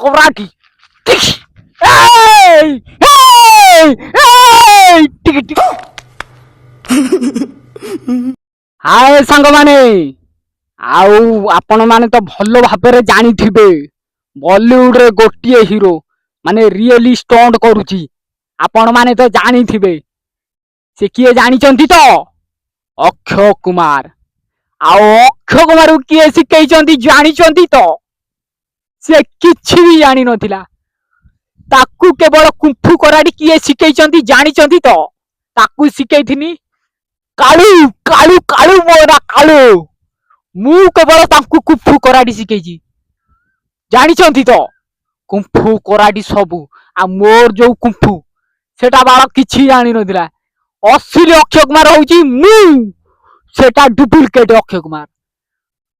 Karate. ଏଇ ଏଇ ଏଇ, ଟିକେ ଟିକେ। ହାଏ ସାଙ୍ଗମାନେ, ଆଉ ଆପଣମାନେ ତ ଭଲ ଭାବରେ ଜାଣିଥିବେ, ବଲିଉଡରେ ଗୋଟିଏ ହିରୋ ମାନେ ରିଏଲି ଷ୍ଟଣ୍ଟ କରୁଛି। ଆପଣମାନେ ତ ଜାଣିଥିବେ ସେ କିଏ, ଜାଣିଛନ୍ତି ତ? ଅକ୍ଷୟ କୁମାର। ଆଉ ଅକ୍ଷୟ କୁମାରକୁ କିଏ ଶିଖେଇଛନ୍ତି, ଜାଣିଛନ୍ତି ତ? ସେ କିଛି ବି ଜାଣିନଥିଲା। ତାକୁ କେବଳ କୁମ୍ଫୁ କରାଟି କିଏ ଶିଖେଇଛନ୍ତି, ଜାଣିଛନ୍ତି ତ? ତାକୁ ଶିଖେଇଥିନି କାଳୁ, କାଳୁ, କାଳୁ, ମୋ ନା କାଳୁ। ମୁଁ କେବଳ ତାଙ୍କୁ କୁମ୍ଫୁ କରାଟି ଶିଖେଇଛି, ଜାଣିଛନ୍ତି ତ? କୁମ୍ଫୁ କରାଟି ସବୁ। ଆଉ ମୋର ଯୋଉ କୁମ୍ଫୁ, ସେଟା ବାଳ କିଛି ଜାଣିନଥିଲା। ଅସଲି ଅକ୍ଷୟ କୁମାର ହଉଛି ମୁଁ, ସେଟା ଡୁପ୍ଲିକେଟ ଅକ୍ଷୟ କୁମାର।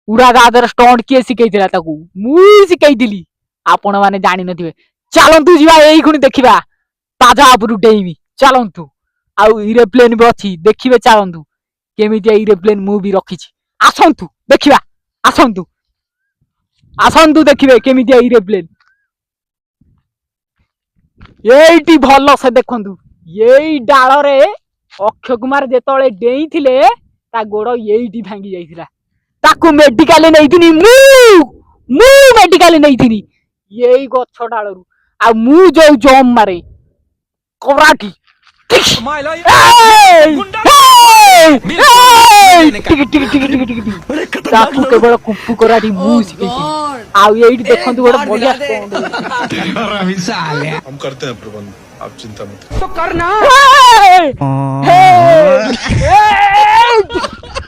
ଉଡାଜାହାଜର ଷ୍ଟଣ୍ଟ କିଏ ଶିଖେଇଥିଲା ତାକୁ? ମୁଁ ଶିଖେଇଥିଲି। ଆପଣ ମାନେ ଜାଣିନଥିବେ। ଚାଲନ୍ତୁ ଯିବା, ଏଇଖୁଣି ଦେଖିବା, ତାଜା ଉପରୁ ଡେଇଁବି, ଚାଲନ୍ତୁ। ଆଉ ଏରୋପ୍ଲେନ ବି ଅଛି, ଦେଖିବେ। ଚାଲନ୍ତୁ, କେମିତିଆ ଏରୋପ୍ଲେନ ମୁଁ ବି ରଖିଛି, ଆସନ୍ତୁ ଦେଖିବା। ଆସନ୍ତୁ, ଆସନ୍ତୁ, ଦେଖିବେ କେମିତିଆ ଏରୋପ୍ଲେନ। ଏଇଠି ଭଲ ସେ ଦେଖନ୍ତୁ, ଏଇ ଡାଳରେ ଅକ୍ଷୟ କୁମାର ଯେତେବେଳେ ଡେଇଁଥିଲେ, ତା ଗୋଡ ଏଇଠି ଭାଙ୍ଗି ଯାଇଥିଲା। ତାକୁ ମେଡିକାଲ ନେଇଥିନି ମୁଁ। ମୁଁ ମେଡିକାଲ ନେଇଥିନି ଏଇ ଗଛ ଡାଳରୁ। ଆଉ ମୁଁ ଯୋଉ ଜମ୍ପ ମାରେ କରାଟି, ଏଇ, ଏଇ, ଏଇ, ଟିକେ ଟିକେ ଟିକେ ଟିକେ ଟିକେ ଟିକେ। ତାକୁ କେବଳ କୁମ୍ଫୁ କରାଟି ମୁଁ ଶିଖେଇଥିଲି। ଆଉ ଏଇଠି ଦେଖନ୍ତୁ, ଗୋଟେ ବଢିଆ ଷ୍ଟଣ୍ଟ। हम करते हैं प्रबंध, आप चिंता मत ଏଇ, ଏଇ, ଏଇ।